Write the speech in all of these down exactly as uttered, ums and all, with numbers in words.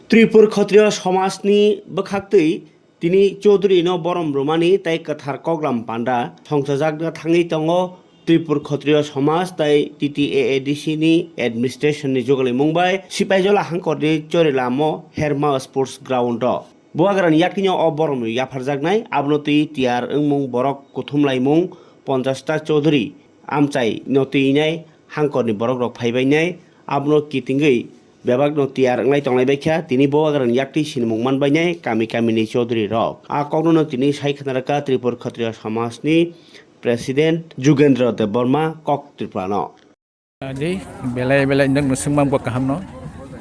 Tripur Khatriya Somajni bwkhaktwi tini Chaudhary no borom rwmani tei kwthar koklam panda songchajakna thangwi tongo Tripur Khatriya Somaj tei T T A A D C ni administration ni jugalimung bai Sipaijala hangkorni Chorilamo Herma Sports Ground o. Bubagrani yakni o boromno yapharjaknai, abono twi tiyar wngmung borok kuthum laimung ponchash ta Chaudhary amchai no twinai hangkorni borok rok phaibainai, abono kitingwi bebakno tiyar wnglai tonglai baikha. Tini Bubagrani yakni sinimung manbainai kami kamini Chaudhary rok. A kokno no tini sai khna rwkha Tripur Khatriya Somajni President Jugendra Debbarma kok Tripura no. Di belai belai nwng no swngmang bo kaham no.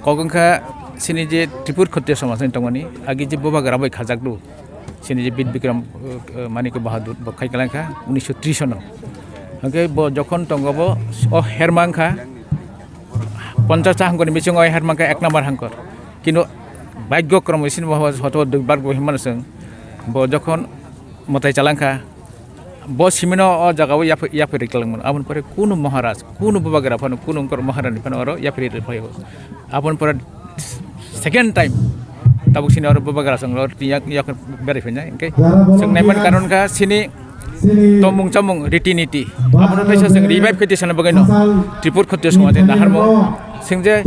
Kok wngkha sini je Tripur Khatriya Somaj ni tongmani agi je Bubagra bai khajak do. Sini je Bid Bikram, uh, uh, Manik Bahadur bo khai kalangkha unisho tris no. Hwnkhe bo jokhon tongo bo o herma wngkha ponchash ta hangkor ni bisingo o herma wngkha ek number hangkor. Kintu bhagyo krom sini bo hoto dui bar bo himma swng. Bo jokhon mwtai chalangkha, bo simino o jaga o yaph-, yaphi riklang mano. Aboni pore kunu Maharaj, kunu Bubagra phano, kunu wngkor Maharani phano oro yaphi riklang phaio. Aboni pore second time tabuk sini oro Bubagra song oro yak, yak berai phainai. Hwnkhe song naiman karon kha sini tomung chamung riti niti. Abono teisa song revive khaiti sana bagwi no Tripur Khatriya Somaj ni naharmo sing je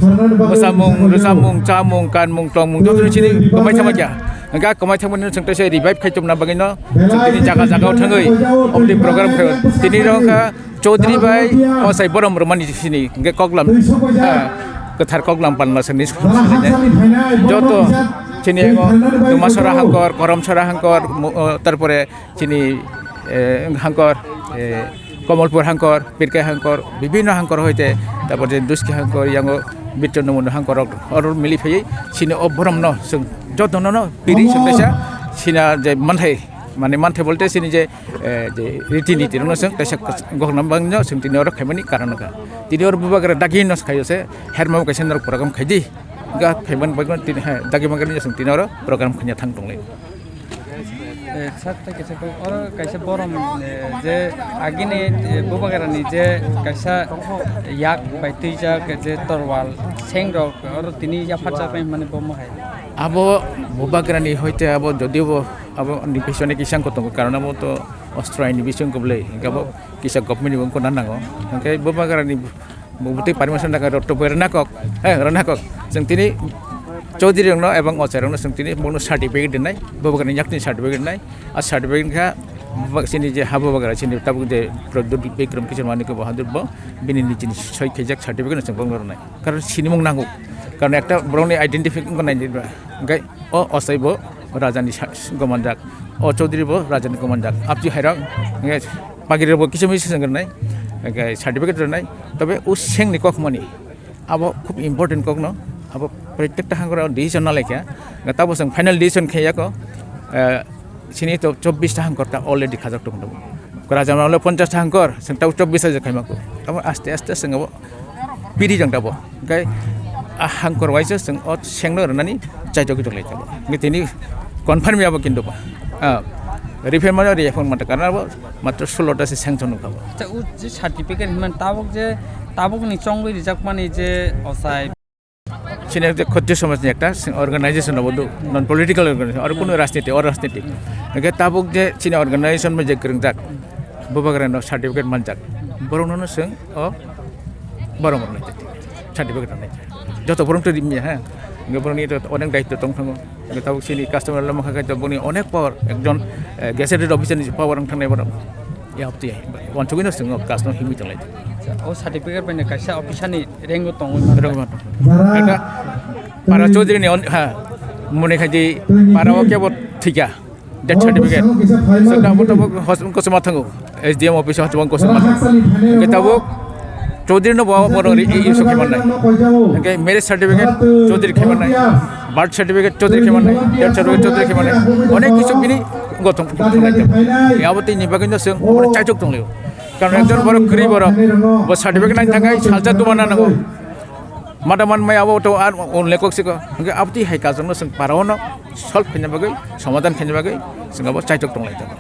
mwsamung, rwchapmung, chamung, kanmung, tongmung, joto chini kwmai thangma kya. Hwnkhe kwmai thangmani chwng teisa revive khai tongna bagwi no chwng tini jaga jaga o thangwi oboni program khai. Tini rok kha Chaudhary bai o sai borom rwmani sini hwnkhe koklam, ah, kwthar koklam palma sini joto chini ego Dumasora hangkor, Koromsora hangkor, mo-, o, tarpore chini, eh, hangkor, eh, Komolpur hangkor, Pirkai hangkor, bibhinno hangkor hoite, tarpor je Duski hangkor, yango Birchondro Mundu hangkor rok oro mili phaiwi sini o borom no chwng joto no no piri chwng kaisa sina je manthai, mane manthai bolte sini je, eh, je riti niti rok no chwng kaisa gokhna bangno chwng tini oro khaimani karon wngkha. Tini oro Bubagra dagi no khaio se herma bo kaisa norok program khaidi. Ga phaiman bagno tini, ha, dagi mangani chwng tini oro program khanya thang tonglai. Eh, sir, tei kaisa kok, oro kaisa borom, eh, je agini, eh, Bubagrani je kaisa yak bai twijak, je torwal, seng rok, oro tini yapharjak nai hwnmani bo mohai. Abo Bubagrani hoite abo jodibo abo ni bisingni kisa wngkha tongo, karon abo to ostro aini bising wngkha bwle, hingke abo kisa government ni wngkha na nango, hingke Bubagrani Bo bwtwi permission nangkha rw-, rwna kok, eh, rwna kok. Chwng tini Chaudhary rokno ebong ochai rokno chwng tini bono certificate rwnai, Bubagrani yakni certificate rwnai. A certificate kha bak-, chini je ha Bubagra chini tabuk je Pradyut Bikram Kishore Manik Bahadur bo bini nijini soi khaijak certificate no chwng bono rwnai. Karon sinimung nango. Karon ekta borokni identify wngkha nai, hwnkhe o ochai bo rajani sa-, gomanjak, o Chaudhary bo rajani gomanjak. Aboni hai rok hwnkhe pagiri rok bo kisa misa swng rwnai, hwnkhe certificate rwnai. Tobe o sengni kokmani abo khub important kokno, abo protekta hangkora decision na laikha. Tabo chwng final decision khe yako, eh, sini to chobbish ta hangkor ta already khajak tong tong. Raja male ponchash ta hangkor, chwng tabo chobbish ta khaima ko. Tamo aste aste chwng abo piri jang tabo. Hwnkhe a hangkor waisa chwng o sengno rwnani chaijagwi tong lai tabo. Hwnkhe tini confirm ya bo kintu ba. Ah, refer mano refer mata karna bo matro solo ta se sanction nung tabo. Acha, o je certificate hwnmani tabuk je, tabukni chongwi rijakmani je ochai. Chini ekta Khatriya Somajni ekta organization abo do, non political organization, aro kuno rajniti, orajniti. Hwnkhe tabuk je chini organization bai je kwrwngjak, Bubagrano certificate manjak, borokno no chwng o borok rwnai certificate rwnai. Joto borok to rimya ha, hwnkhe borokni to onek daitto tong thango. Hwnkhe tabuk chini customer lama kha khe to boni onek power, ekjon, eh, gazetted officer ni power wng thangnai borok. Yapti, wansugwi no chwng o customer himwi tonglai. O certificate bai no kaisa officer ni Rengo tongo. Rengo tongo. Ekta para Chaudhary ni on-, ha, mone khai di para o kebo thika. Death certificate. Saka abo tabuk hos-, kosoma thango. S D M office hos-, kosoma thango. Hwnkhe tabuk Chaudhary no bo borok ri-, i-, issue khai mannai. Hwnkhe marriage certificate Chaudhary khai mannai. Birth certificate Chaudhary khai mannai. Death certificate Chaudhary khai mannai. Onek kisu bini gothom. Abo tini bagwi no chwng onek chaichuk tonglaio. Karon ekjon borok kwrwi borok bo certificate nang thangai salsa duma na nango. Mada man mai abo to ar on lekok siko. Hwnkhe abti hai kajongno chwng para ono solve khaina bagwi, somadhan khaina bagwi chwng abo chaitok tonglai tongo.